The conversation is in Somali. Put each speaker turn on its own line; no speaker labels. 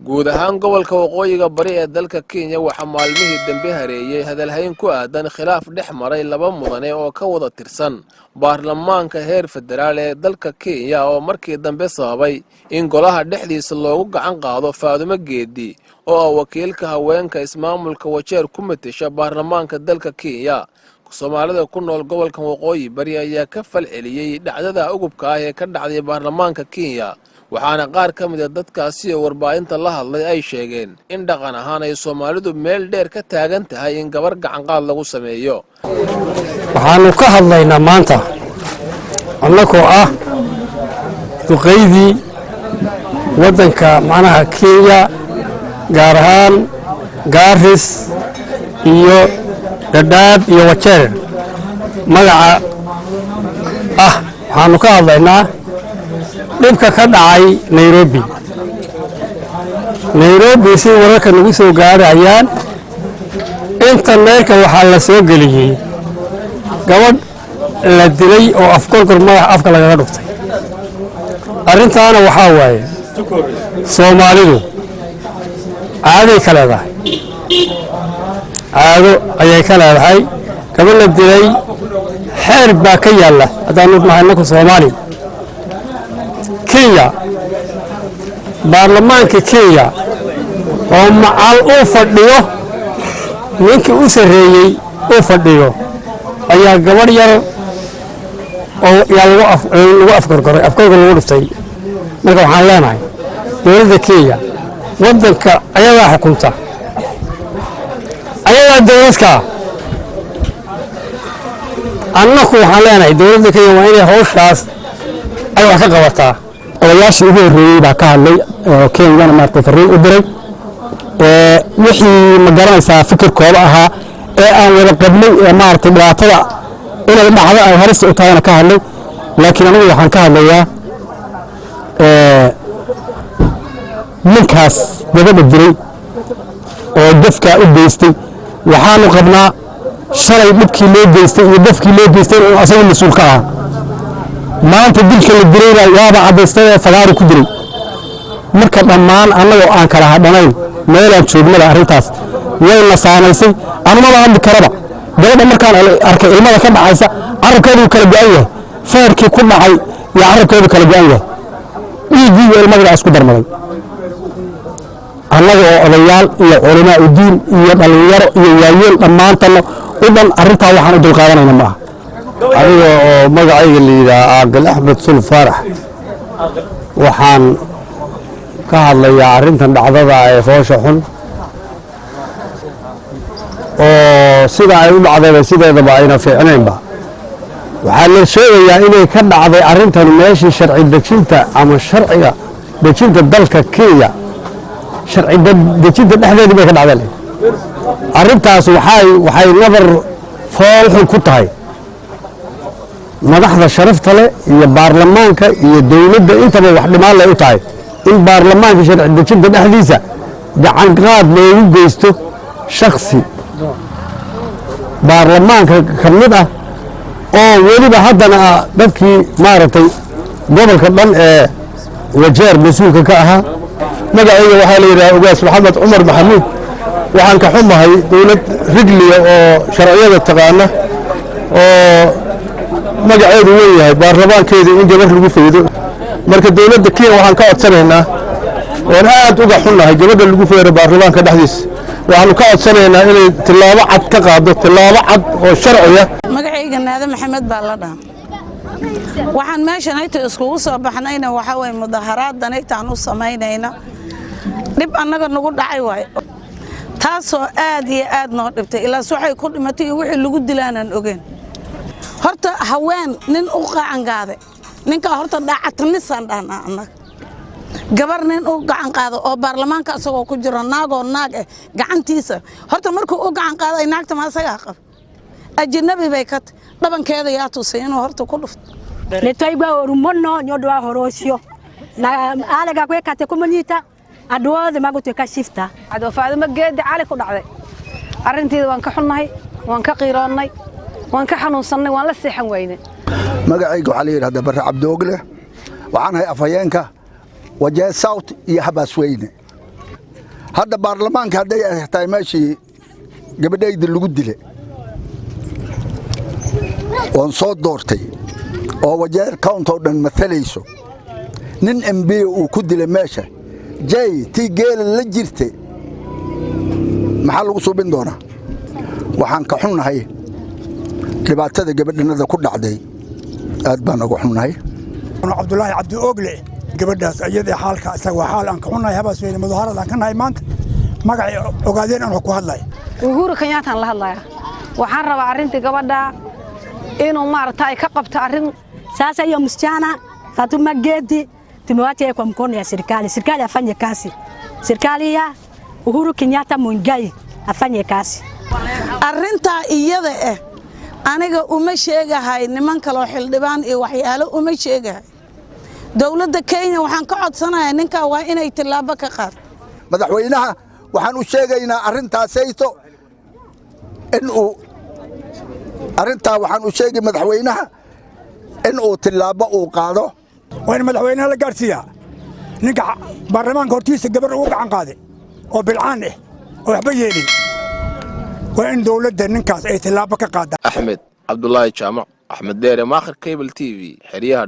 Guud ahaan gobolka Waqooyiga Bari ee dalka Kenya waxaa maalmihii dambe hareeyey hadalhayn ku aadan khilaaf dhex maray laba mudane oo ka wada tirsan baarlamaanka heer federaal ee dalka Kenya, oo markii dambe sababay in golaha dhexdiisa loogu gacan qaado Faadumo Geedi, oo ah wakiilka haweenka ismaamulka Wajeer ku matesha baarlamaanka dalka Kenya. Soomaalida ku nool gobolka Waqooyi Bari ayaa ka fal celiyey dhacdada ugubka ah ee ka dhacday baarlamaanka Kenya, waxaana qaar ka mid ah dadkaasi oo warbaahinta la hadlay ay sheegeen in dhaqan ahaan ay Soomaalidu meel dheer ka taagan tahay in gabar gacanqaad lagu sameeyo.
Waxaannu ka hadlaynaa maanta annagoo ah duqaydii waddanka, macnaha Kenya, gaar ahaan Gaaris iyo Dhadhaab iyo Wajeer magaca ah. Waxaannu ka hadlaynaa dhibka ka dhacay Nairobi. Nairobi, si wararka nagu soo gaarayaan, internetka waxaa la soo geliyey gabadh la dilay oo afgorgor madax afka lagaga dhuftay. Arrintaana waxaa waaye, Soomaalidu caaday ka leedahay, caado ayay ka leedahay. Gabadh la dilay xeer baa ka yaalla haddaanu nahay innanku Soomaali. Kenya, baarlamaanka Kenya oo macal uu fadhiyo ninkii u sarreeyey uu fadhiyo ayaa gabadh yar oo yaa lagu afgorgoray, afgorgor lagu dhuftay. Marka waxaan leenahay dowladda Kenya, waddanka ayadaa xukunta, ayadaa dowladkaa. Annaku waxaan leenahay dowladda Kenya waa inay hawshaas ay wax ka qabataa.
Odayaashii ugu horreeyey baa ka hadlay oo Kenyana maaragtay farriin u diray wixii, ma garanaysaa, fikirkooda ahaa ee aan wada qabnay ee maaragtay dhibaatada inay dhacdo ay halista u tahayna ka hadlay. Laakiin anigu waxaan ka hadlayaa ninkaas gabadha dilay oo gafkaa u geystay. Waxaanu qabnaa shalay dhibkii loo geystay iyo gafkii loo geystay inuu asagu mas-uul ka ahaa. Maanta dilka la dilayna waaba caddaystay oo fagaaru ku dilay. Marka dhammaan annagoo aan kala hadhanayn meelaan joognaba, arrintaas wayna saamaysay. Anumaba hadli karaba. Gabadha markaan arkay ilmada ka dhacaysa, carabkeedu kala go'an yahay, feerkii ku dhacay iyo carabkeedu kala go'an yahay, dhiiggii iyo ilmadii isku darmaday. Annaga oo odayaal iyo culamaa u diin iyo dhallinyaro iyo waayeel dhammaantanno u dhan, arrintaa waxaan u dulqaadanayna ma aha.
Aniga oo magacayga la yidhaha Caaqil Axmed Sul Faarax, waxaan ka hadlayaa arrintan dhacdada ee foosha xun oo sida ay u dhacdayba sideedaba ayna fiicnaynba. Waxaa la sheegayaa inay ka dhacday arrintani meeshii sharci dejinta ama sharciga dejinta dalka Kenya. Sharci dejinta dhexdeedii bay ka dhacday arrintaas. Waxay nabar fool xun ku tahay madaxda sharafta leh iyo baarlamaanka iyo dowladda intaba. Wax dhimaan lay u tahay in baarlamaanka sharci dejinta dhexdiisa gacanqaad loogu geysto shaksi baarlamaanka ka mid ah, oo weliba haddana ah dadkii maaragtay gobolka dhan ee Wajeer mas-uulka ka ahaa.
Magacayga waxaa la yidhaha Ugaas Maxamed Cumar Maxamuud. Waxaan ka xumahay dowlad rigliya oo sharciyada taqaana oo magaceedu weyn yahay, baarlamaankeedii in gabar lagu faydo. Marka dowladda Kenya waxaan ka codsanaynaa oon aad uga xunnahay gabadha lagu feero baarlamaanka dhexdiisa. Waxaanu ka codsanaynaa inay tillaabo cad ka qaado, tillaabo cad oo sharciya.
Magacayga Naade Maxamed baa la dhaha. Waxaan meeshan ayta iskugu soo baxnayna waxaa waye mudaharaaddan aytaan u samaynayna dhib annaga nagu dhacay waay, taasoo aad iyo aad noo dhibtay. Ilaas waxay ku dhimatay iyo wixii lagu dilaanaan ogeyn. Horta haween nin u gacan qaaday, ninkaa horta dhaacatanisaan dhahnaa annaga. Gabar nin u gacan qaado oo baarlamaanka isagoo ku jiro, naagoo naag eh gacantiisa horta markuu u gacan qaaday, naagta ma asagaa qaba? Ajnabi bay ka dhabankeeda yaa tusay inuu horta ku dhufto?
Nä twaigua å ru må no nä å ndå wa å horo å cio na arega gwä ka atä kå må nyita andå othe magå tuä ka shifta.
Faadimo Geedi Cali ku dhacday arrinteeda waan ka xunnahay, waan ka qiiroonnay, waan ka xanuunsannay, waan la seexan waynay.
Magacayga waxaa la yidhahdaa Barre Cabdoogle. Waxaan ahay afhayeenka Wajeer South iyo Habaasweyne. Hadda baarlamaanka hadday tahay meeshii gabadhayda lagu dile oon soo doortay oo Wajeer County oo dhan matalayso, nin MP uu ku dilay meesha, jay tii geela la jirta maxaa lagu suubin doonaa? Waxaan ka xunnahay dhibaatada gabadhanada ku dhacday, aad baan uga xunnahay.
Cabdulaahi Cabdi Ogle, gabadhaas iyadii xaalka isaga waa xaal aan ka xunnahay. Habaas weyne mudaharad aan ka nahay maanta, magacay Ogaadeen aan wax ku hadlay.
Uhuru Kenyaattaan la hadlayaa. Waxaan rabaa arrintii gabadha inuu maaragta ay ka qabto arrin.
Sasa hiyo msichana Fatuma Gedi tumewacha kwa mkono ya serikali. Serikali afanye kazi. Serikali ya Uhuru Kenyatta Muigai afanye kazi.
Arrintaa iyada ah aniga uma sheegahay niman kaloo xildhibaan iyo waxyaalo uma sheegahay. Dowladda Kenya waxaan ka codsanayaa ninkaa waa inay tillaabo ka qaado.
Madaxweynaha waxaan u sheegaynaa arrintaasayto in uu arrintaa, waxaan u sheegay madaxweynaha in uu tillaabo uu qaado.
Waa in madaxweynaha la gaarsiiyaa ninka baarlamaanka hortiisa gabar ugu gacan qaaday oo bilcaan ah oo waxba yeelin. Waa in dowladda ninkaas ay tillaabo ka qaadaan.
Axmed Cabdulaahi Jaamac, Axmed Dheere, Maakhir, Cable TV, xeryaha.